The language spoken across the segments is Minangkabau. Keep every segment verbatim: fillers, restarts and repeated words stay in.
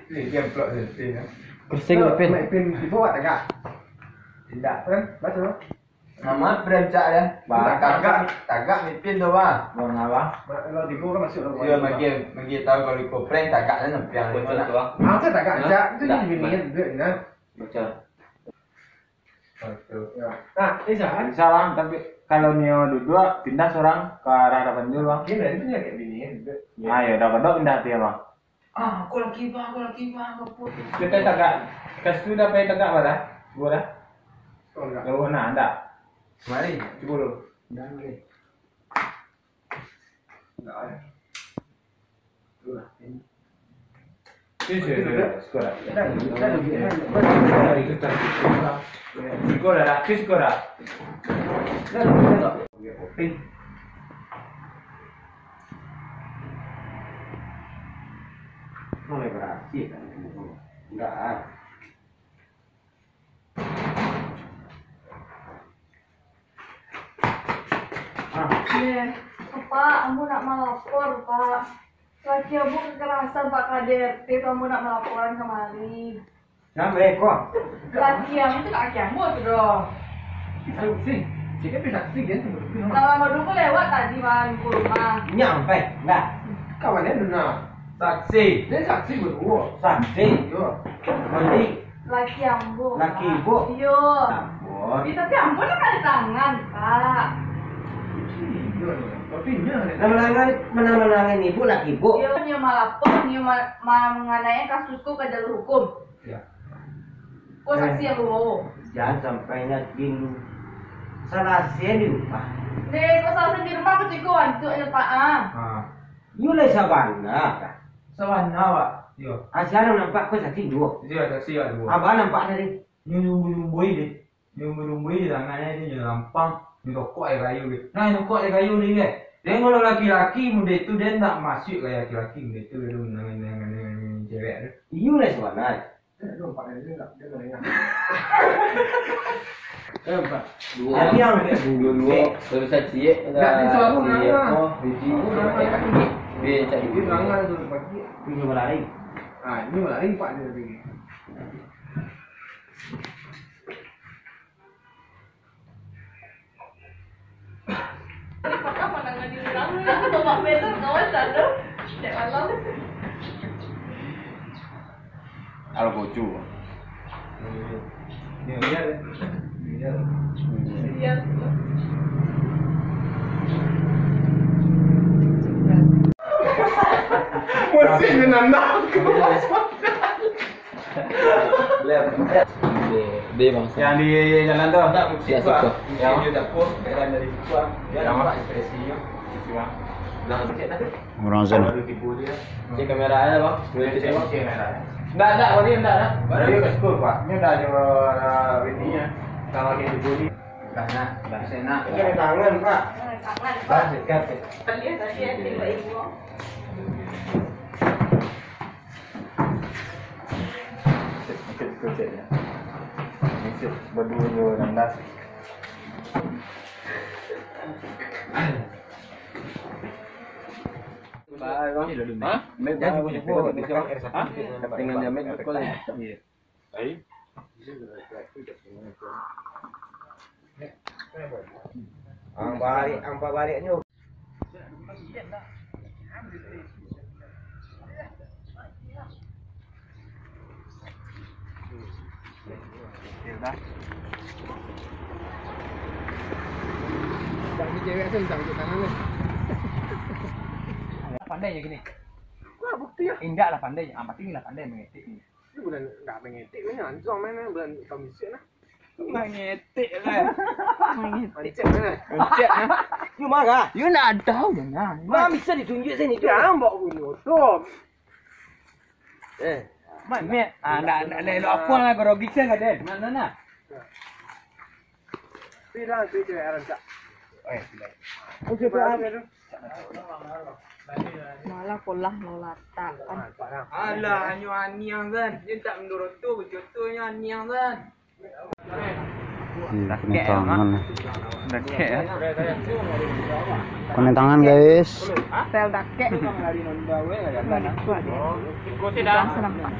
Ni, dia amplop ni, ni, ya. Kursing, Ipin. Mak Ipin, ibu awak tagak. Indak, kan? Baca, Bang. Nama brand cak dia? Bah, tagak, tagak Ipin tu, Bang. Bang, apa? Mak, kalau tigo kan masuk dalam. Iya, bagi, bagi tahu kalau iko prank tagak dia nampiang. Bocor tu, Bang. Ah, saya tagak, Hah? Cak. Itu Ndak, jadi bini Bang. Dia, nah. Bocor. Nah, eh, Sahan. Bisa, Bang, tapi kalau nio duduak, pindah surang ka arah hadapan dulu, Bang. Iya, itu dia kayak bini, ya, duduak. Ah, ya udah, pindah dia, Bang. Ah, aku laki, Bang, aku laki, Bang, aku pun. Kita tagak. Kas tu dah pai tagak, Bang, dah? Gua dah? Oh, enggak. Ya, nah, dah. Mari, cuba dulu. Dah, mari. Enggak ada. Dulu lah, ini. Sini, sini, sini. Sekolah. Sekolah, sekolah. Mulai berhasil kan? Enggak, ah. Ah. Ye, Pak, ambo nak malapor, Pak. Laki ambo kekerasan, Pak, ka A D R T tu, ambo nak malaporan kamari. Siapa, eh, ko? Laki ambo tu, laki ambo tu doh. Saksi, cik, kan saksi dia tu. Lah lamo dulu lewat tadi, Bang, ke rumah. Nyampe, enggak? Kawan dia benar. Saksi. Dia saksi berdua. Saksi. Yo. Mandi. Laki ambo, Laki Pak. Ibu? Iyo. Ampun. Ih, tapi ambo lah kada tangan, Pak. Iyo, tapi nyo ada. Nah, menangan, menang-menangan ibu, laki ibu. Iyo, nyo malapor, nyo ma-, ma-, manganai kasus ko ka jalur hukum. Ya. Ko saksi yang bawa. Jangan sampai ingat dulu. Salah sen di rumah. Deh, ko salah sen di rumah, ko ciko antuk aja, Pak, ah. Ah. Iyo lah sabana, Pak. Sabana, Pak. Iyo. Ah, sia nan nampak ko saksi duo. Iyo, saksi, Pak, duo. Abah nampak tadi. Nyo nyumbu-nyumbui deh. Nyo nyumbu-nyumbui di tangan deh, nyo lampang, nyo tokok aia kayu deh. Nah, nyo tokok aia kayu deh, kan. Tengok lo laki-laki muda tu, dia ndak masuk kayak laki-laki muda tu, dia tu, nang, nang, nang, nang, nang, cewek tu. Iyo lah sabana. Dia nampak dia ndak, dia ndak dengar. Dia nampak. Duo. Tapi yang duo-duo, terus ciek, Ndak, dia suara ciek, nangah. Oh, biji. Suara nangah. Dia cari. Dia nangah tu pagi. Ini berlari. Ah, ini berlari, Pak, dia tadi. Apakah pandangan di urang? Bapak Peter kawan satu. Setiap malam. Al Gojo. Iya, iya. Iya. Iya. Musik ni nanda. Lem. Di, di bangsa. Yang di jalan tu? Tidak, musik. Tidak tu, suka. Yang? Dia dapur, jalan dari situ, ah. Dia nampak ekspresinya. Nah, cek tadi. Orang sana. Baru tipu dia. Cek kamera ada, Bang. Boleh cek, Bang. Cek kamera. Ndak, ndak, baru ndak, ndak. Baru dia ke skul, Pak. Ini dah ada, uh, ininya. Kalau dia tipu ni. Dah nak, dah saya nak. Ini ada tangan, Pak. Tangan, Pak. Dah, dekat, dekat. Tadi, tadi, tadi, Pak Ibu. Cek, cek, cek, cek, ya. Cek, berdua, dua, enam belas. Hah? Mek, jangan cukup-cukup. Hah? Dengan jamet betul. Iya. Ai? Ang balik, ang pabalik nyo. Dah ni cewek tu, minta tunjuk tangan tu. Pandai je gini. Wah, bukti ya. Indak lah pandai. Ah, pasti ni lah pandai mengetik ni. Ni bulan ndak mengetik ni, anjong main bulan komisi lah. Mangetik lah. Mangetik. Mancet mana? Mancet, ha? You marah? You nak tahu je, nah. Bang, bisa ditunjuk sini tu. Ya, ambok gunu tu. Eh. Man, Mek. Ah, nak, nak, nak elok apa lah, grogi kan, kan? Mana, nak? Bilang tu je, Aran, Cak. Eh, bilang. Okey, Pak. Malah polah lolatan. Alah, hanyo aniang, kan. Dia tak mendorong tu, betul tu, hanyo aniang, kan. Iya, kena tangan. Dakek, ya. Kena tangan, guys. Style dakek. Sekarang senampak.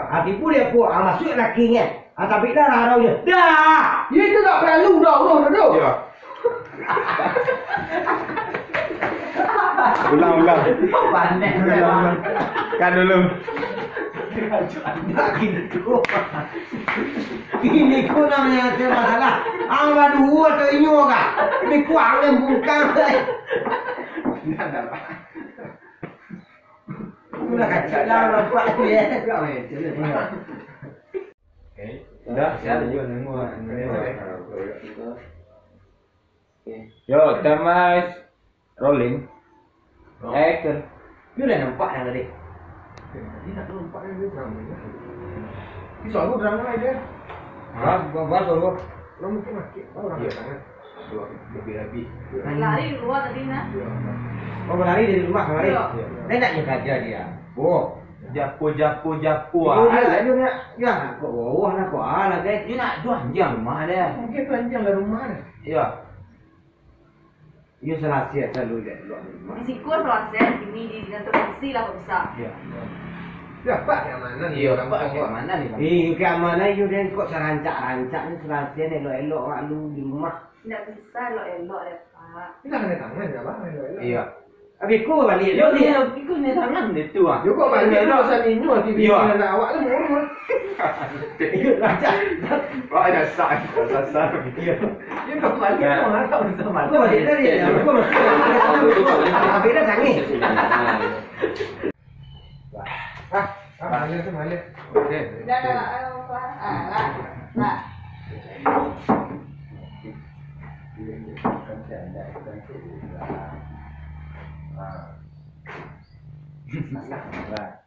Ati pun dia kuat, ah, masuk laki nyo. Ah, tapi dah rarau je. Dah! Dia tu tak perlu dah, Allah tu. Ya. Ulang, ulang. Pandai. Ulang, ulang. Kan dulu. Anak gitu. Ini ko namanya ada masalah. Ang baduo atau inyo kah? Ini kuang yang bungkang. Tidak ada, Pak. Udah kacau lah, nampak ni, eh. Oke. Udah, siap. Yo, kamera rolling. Action. Ni lah nampak yang tadi. Tadi nak nampak yang dia drama ni. Ni suara drama aja. Hah? Bukan, bukan suara. Orang mungkin mati. Oh, orang iya. Tangan. Dua, lebih-lebih. Lari keluar tadi, nah. Oh, berlari dari rumah kemarin? Iya. Dia nak nyo kaja dia. Oh. Japo, japo, japo. Itu dia, ah, itu dia. Ya, kok bawah lah, kok alah, guys. Dia nak dua anjing rumah dia. Mungkin tu anjing dalam rumah dia. Iya. Iyo, salasai selalu dek luak rumah. Di siko salasai, kini di, dengan tradisi lah kok bisa. Iyo. Iyo, Pak, keamanan. Iyo, Pak, keamanan ni, Pak. Iyo, keamanan, iyo, den kok sarancak-rancaknyo salasai, elok-elok awak lu di rumah. Ndak bisa elok-elok deh, Pak. Kita kena tangan, ya, Pak, elok-elok. Iyo. Abih ko baliak, iyo, iyo, iyo, iko ni tangan dia tu, ah. Yo, kok baliak tu, pasal inyo, T V iyo. Anak awak tu murus. Iyo, rancak. Wah, dah sak, dah sak. Iyo. Dia kembali ya. Kau harap bersama. Kau balik tadi, ya? Kau masih. Habis dah tangis. Ah, ah, balik tu, balik. Okey. Dah, dah, dah, dah, dah. Ah, dah. Dah.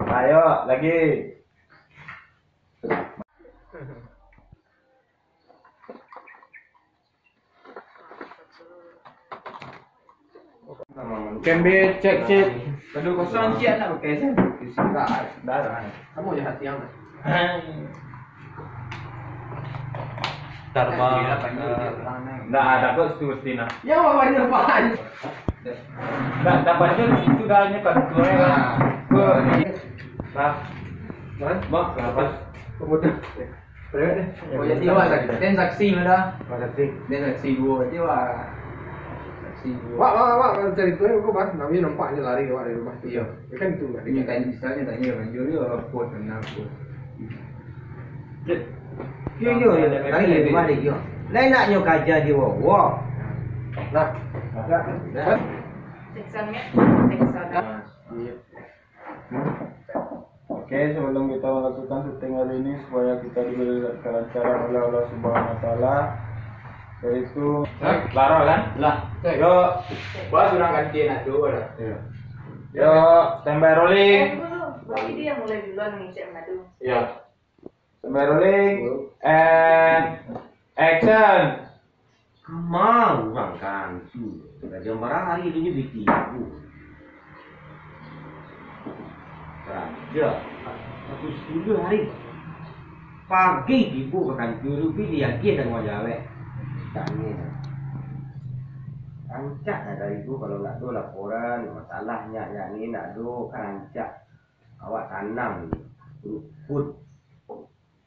Ayo, lagi. Kembe, cek, cek. Kado kosong, cik, nak pakai sen. Dah, dah. Kamu je hati yang. Darma. Ndak ada kok situ mesti nah. Ya, apa banyak apaan? Ndak, tampaknya di situ dah, hanya kan tu, ya. Nah. Nah. Hah? Mak, kenapa? Pemuda. Oh, jadi awak saksi. Den saksi mah dah. Oh, saksi. Den saksi duo, jadi awak saksi duo. Wak, wak, wak, kalau cerita ni, kok, Bang? Nabi nampak ni lari awak dari rumah tu. Iyo. Kan itu lah. Ini tanya, misalnya tanya, banjur yo, apa, tenang, apa. Yo, yo, yo, lari dari rumah dia, yo. Lain nak nyo kaja di bawah. Nah. Nah. Seksan, ya? Seksan. Nah. Iya. Oke, sebelum kita melakukan syuting hari ini, supaya kita diberi kelancaran oleh Allah Subhanahu wa Taala, yaitu Hah? Lara kan? Lah. Yo, buat surang ganti nak tu lah. Iya. Yo, standby rolling. Eh, dulu. Berarti dia mulai duluan mengecek madu. Iya. Standby rolling. And action. Kama urang kantua, Raja Marah hari tu nyo bitipu. Raja, satu sepuluh hari. Pagi tibo ka kantua tu, pi diagiah dek urang jawek. Tanyo. Rancak lah dari tu, kalau ndak ado laporan, masalah nyak-nyak ni ndak ado, kan rancak. Awak tanang, rukun.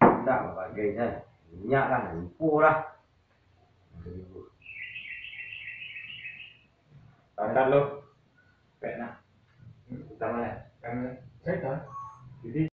Ndak bagai sajo. Minyak lah, lumpuh lah. Tahan lo. Pek nak. Utama lah. Kan saya tahu. Jadi